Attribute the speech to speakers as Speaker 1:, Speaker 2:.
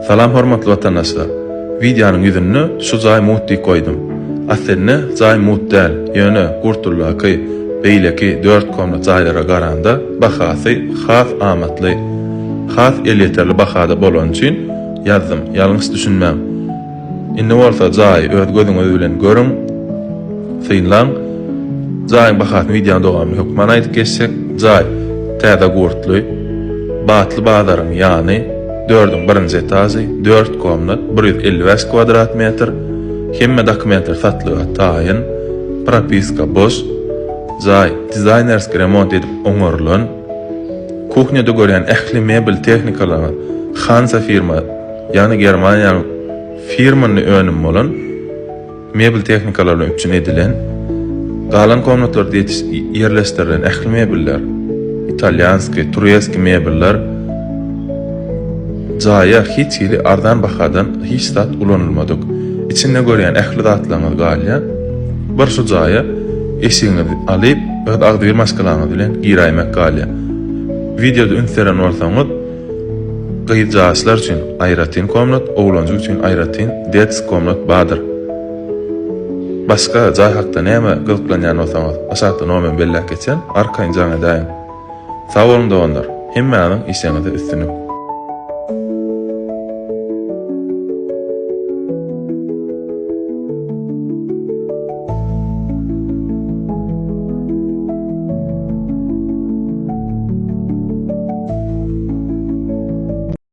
Speaker 1: Salam hormatly watandaşlar! Wideonyň ýüzünde şu jaý mut diýip goýdum. Aslynda jaý mut däl, ýöne Gurtuldaky beýleki dört komnat jaýlara garanda bahasy has amatly, has elýeterli bahada bolany üçin ýazdym, ýalňyş düşünmäň. Indi bolsa jaýy öz gözüňiz bilen görüň, synlaň. Jaýyň bahasyny wideonyň dowamynda hökman aýdyp geçjek. Jaý Täze Gurtly, Batly bazaryň ýany, dördüň birinji etažy, dört komnat, 155 kwadrat metr. Hemme dokumentler satlyga taýyn. Propiska boş. Jaý dizaýnerski remont edip oňarylan. Kuhnýada görýän ähli mebel tehnikalaryňyz Hansa firma ýagny Germaniýanyň firmanly önümi bolan mebel tehnikalary bilen üpjün edilen, galan komnatlarda ýerleşdirilen ähli mebeller, italýanskiý, tureskiý mebeller jaýa hiç hili arzan bahadan hiç zat ulanylmadyk. Içinde görýän ähli zatlaryňyz galýar. Bir şu jaýa eşigiňizi alyp, öz agzybir maşgalaňyz bilen giräýmek galýar. Wideoda üns beren bolsaňyz, Gyz ýaşlar üçin aýratyn komnat, oglanjyk üçin aýratyn detsk komnat bardyr. Başga jaý hakda näme gyzyklanýan bolsaňyz aşakda nomerimi belläp geçýän, arkaýyn jaň edäýiň. Sag boluň doganlar, hemmäňiziň işleriňizde üstünlik.